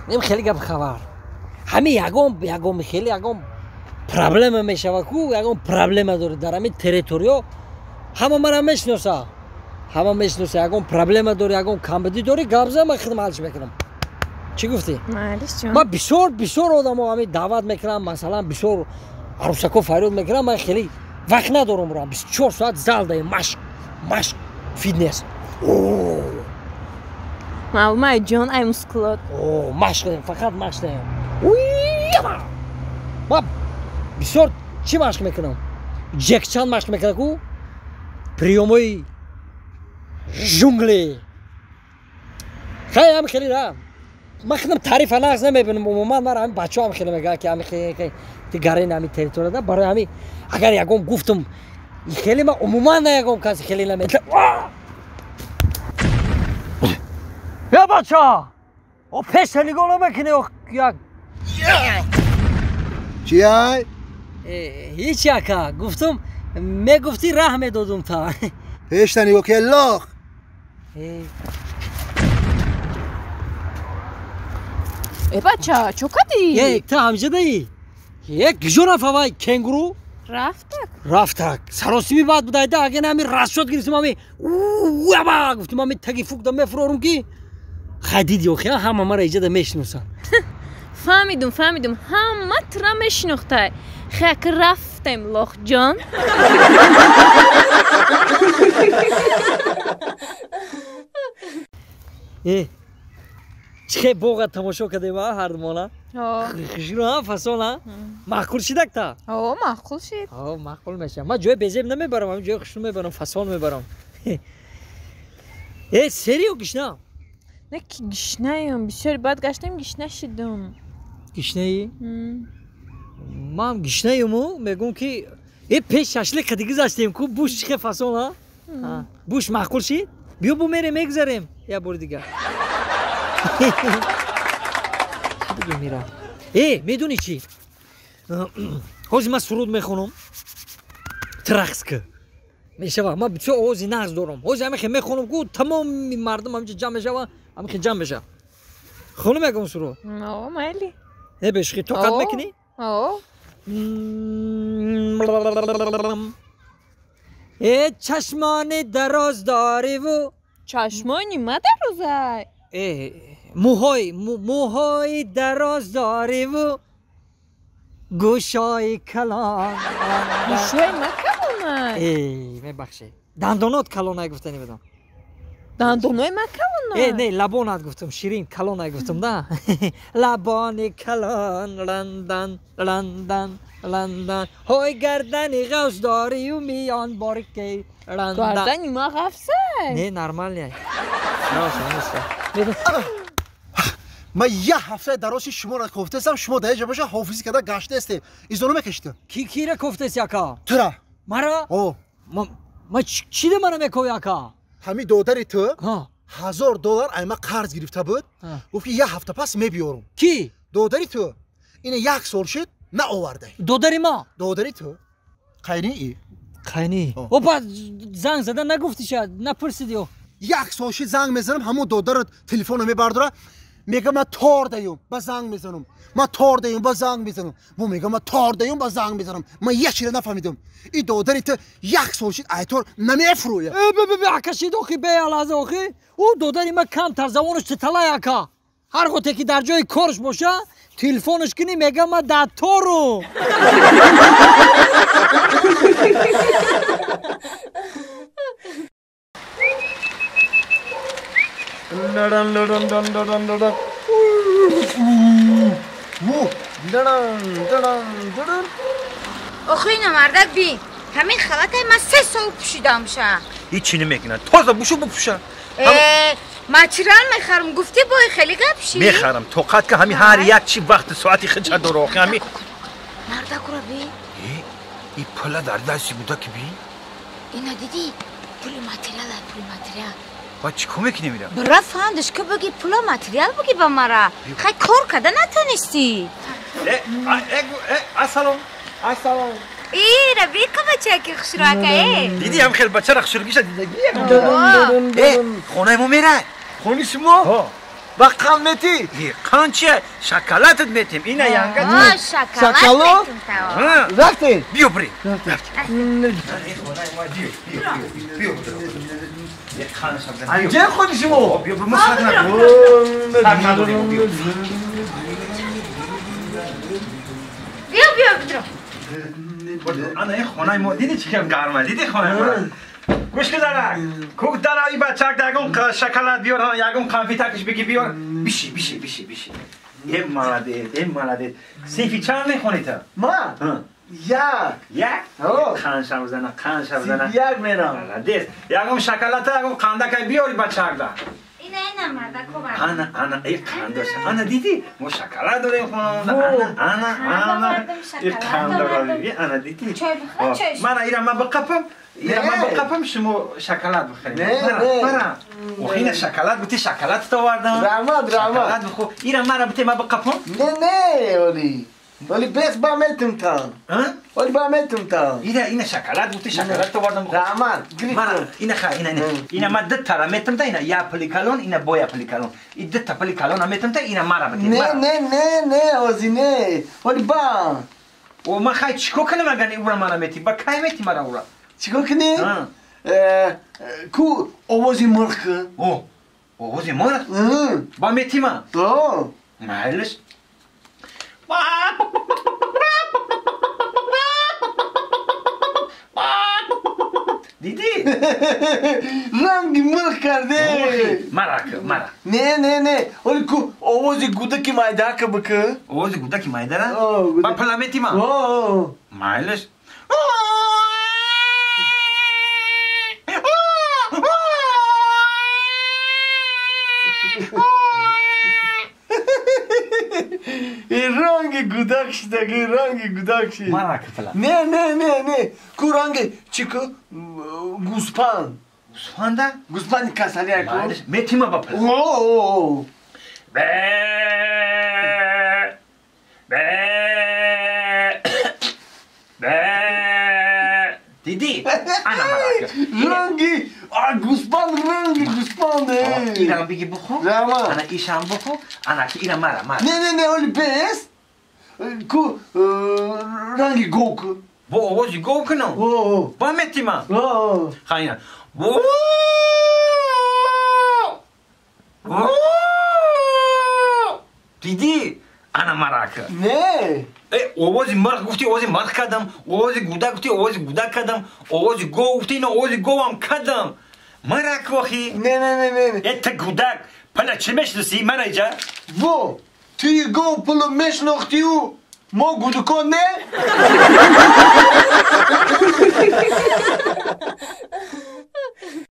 Нем хеле гап хабар. Ҳами ягон хеле ягон проблема мешава ку, ягон проблема дорӣ дар ҳамин территориё, ҳама мара мешиноса. Ҳама мешиноса, ягон проблема дорӣ, ягон камбудӣ дорӣ, гап зан, ман хидм ҳалш мекунам. Чӣ гуфтӣ? Ман бисёр бисёр одамо ҳамин даъват мекунам, масалан бисёр арӯсако фарёд мекунам, ман хеле вақт надорам рам. 24 соат зал даем, машқ, машқ, фитнес. Маълум ай ҷон, ай мускулот. О, машқ даем, фақат машқ даем. Ман бисёр чӣ машқ мекунам? Ҷекчан машқ мекунам ку, приёмои жунгли. Хай ҳам хеле ра. Ман худам таърифа нағз намебинам, умуман ман ҳамин бачаҳо ҳам хеле мегӯянд ки ҳамин хеле ти гарин ҳамин территорияда, барои ҳамин агар ягон гуфтам хеле ман умуман на ягон каси хеле намед. Я бача! О пеша нигоҳ намекунӣ як. Чӣ ай? Ҳеҷ ака, гуфтам мегуфтӣ раҳ медодум та. Пешта нигоҳ ки лох. Э бача, чо кардӣ? Э, ту ҳамҷадаӣ? Э, куҷо рафт авай кенгуру? Рафтак. Рафтак. Саросими баъд будайда, агар ҳами расчёт гирифтим, ҳами уаба гуфтим, ҳами таги фукда мефурорум ки хай диди охи, ҳама мара иҷада мешиносанд. Фаҳмидум, фаҳмидум, ҳама тура мешинохтай. Хай ак рафтем, лохҷон. Э, чӣ хел боға тамошо кардем, а ҳардумона? Хушрӯ, фасон, а? Маъқул шидак та? О, маъқул шид. О, маъқул мешавад. Ман ҷои безеб намебарам, ҳамин ҷои хушрӯ мебарам, фасон мебарам. Э, сериё гишна? Не ки гишнаем, бисёри баъд гаштем, гишна шидум. Гишнаӣ? Ман гишнаему, мегӯм ки э пеш шашлик қади гузаштем ку, буш чӣ хел фасон, а? Буш маъқул шид? Биё бу мерем, мегузарем як бори дигар. Мира. Э, медонӣ чӣ? Ҳозир ман суруд мехонам. Трақс ки. Мешава. Ман бисёр овози нағз дорам. Ҳозир ҳамин мехонам ку, тамоми мардум ҳаминҷо ҷамъ мешава, ҳамин ҷамъ мешава. Хонум ягон суруд? О, майли. Не бешухӣ, тоқат мекунӣ? О. Э, чашмони дароз дориву. Чашмони ма дарозай. Э, мӯҳои дароз дориву гӯшҳои калон. Гӯшҳои ма калонай. Э, мебахшед. Дандонот калонай гуфтани будам. Дандонои ма калонай? Э, не, лабонат гуфтам, ширин калонай гуфтам, да? Лабони калон, ландан, ландан, ландан. Ҳой гардани ғафс дорию миён борикей, ландан. Гардани ма ғафсай? Не, нормальный. Ман як ҳафтаи дарози шуморо кофтаистам, шумо дар ҷа боша ҳофизӣ карда гаштаистем. Изоно мекашидам. Ки кира кофтаист ака? Тура. Мара? О. Ма чӣ де мара мекови ака? Ҳамин додари ту $1000 ай ма қарз гирифта буд. Гуфт ки як ҳафта пас мебиёрам. Ки? Додари ту. Ина як сол шуд наоварда. Додари ма? Додари ту. Қайни и. Қайни. Опа занг зада нагуфтиша, напурсиди. Як сол шуд занг мезанам, ҳамон додарат телефонро мебардора. Мегам ман тор даём, ба занг мезанам. Ман тор даём, ба занг мезанам. Бо мегам ман тор даём, ба занг мезанам. Ман як чиро нафаҳмидам. И додари ту як сол шуд айтор намефурӯяд. Э, бе, ака шид охи, бе алаза охи. Ӯ додари ман камтар забонаш титалай ака. Ҳар гоҳте ки дар ҷои корш боша, телефонаш кунӣ, мегам ман дар тору. Охи ина мардак бин, ҳамин халатай ман 3 сол пӯшидамша. Ҳеҷ чӣ намекунад, тоза бушу бупӯша. Э, материал мехарам, гуфтӣ бой хеле гап ши? Мехарам, тоқат ка ҳами ҳар як чи вақти соати хича дора охи ҳами. Мардакура бин. Э, и пула дар дасти буда ки бин? Ина дидӣ, пули материал, пули материал. Ба чӣ кор мекунем ира? Бира фандаш ки бигӣ пула материал бигӣ ба мара. Хай кор карда натонистӣ. Э, ассалом, ассалом. Ира бика бачаки хушрака э. Дидӣ ҳам хел бачара хушрагиша дидагӣ? Э, хонаи мо мерай. Хони шумо? Ҳо. Ба қанд метӣ? Қанд чия? Шоколадат метем. Ина янга. Шоколад. Рафтем. Биё бирем. Анҷа худи шумо. Биё мо сар надорем. Биё. Биё биё бидро. Ана ин хонаи мо дидӣ чӣ хел гарма? Дидӣ хонаи мо? Гӯш кун занак. Кук дара и бачак ягон шоколад биёр, ягон конфетакаш бигӣ биёр. Биши, биши, биши, биши. Э молодец, э молодец. Синфи чанд мехонӣ ту? Ман? Як. Як? Қанд шав зана, қанд шав зана. Як мерам. Молодец. Ягон шоколада, ягон қандакай биёри бачак да. Ина ина мардако бар. Ана, ана, э қанд дошта. Ана дидӣ? Мо шоколад дорем хонамонда. Ана, ана, ана. Э қанд дорем. Ана дидӣ? Чой бихӯр, чой. Мана ира ман биқапам. Ира ман биқапам, шумо шоколад бихӯред. Мара, мара. Охи ина шоколад бути, шоколад овардам. Раҳмат, раҳмат. Шоколад бихӯр. Ира мара бите, ман биқапам. Не, не, оли. Оли бес ба метумтан. Оли ба метумтан. Ира ина шоколад бути, шоколад овардам. Раҳмат. Мара, ина ха, ина ина. Ина ман ду тара метумта, ина я пули калон, ина боя пули калон. И ду та пули калон метумта, ина мара бите. Не, не, не, не, ози не. Оли ба. О, ман хай чико кунам агар ура мара мети? Ба кай мети мара ура? Чико кунӣ? Ку овози мурғ кун. О, овози мурғ? Ба мети ман? О. Майлиш. Дидӣ? Ранги мурғ карде. Мара ку, мара. Не, не, не. Оли ку овози гудаки майдака бикун. Овози гудаки майдара? Ба пула мети ман? О. Майлиш. Ранги гудак шидаги, ранги гудак шид. Мара кифла. Не, не, не, не. Ку ранги чӣ ку? Гӯспанд. Гӯспанда? Гӯспанди касалия ку. Метима ба пула. О. Бе. Бе. Бе. Дидӣ? Ана мара ку. Ранги гӯспанд, ранги гӯспанд. Ирам биги бухӯ. Ана ишам бухӯ. Ана ки ира мара, мара. Не, не, не, оли бес. Ку ранги гов ку. Бо овози гов кунам? Ба мети ман? Ха ина. Дидӣ? Ана мара ку. Не. Э, овози мурғ гуфтӣ, овози мурғ кардам. Овози гудак гуфтӣ, овози гудак кардам. Овози гов гуфтӣ, ина овози говам кардам. Мара ку охи. Не, не, не, не. Э, ту гудак. Пала чӣ мешиносӣ? Мара иҷа? Во, туи гов пулу мешинохтию, мо гудукон не?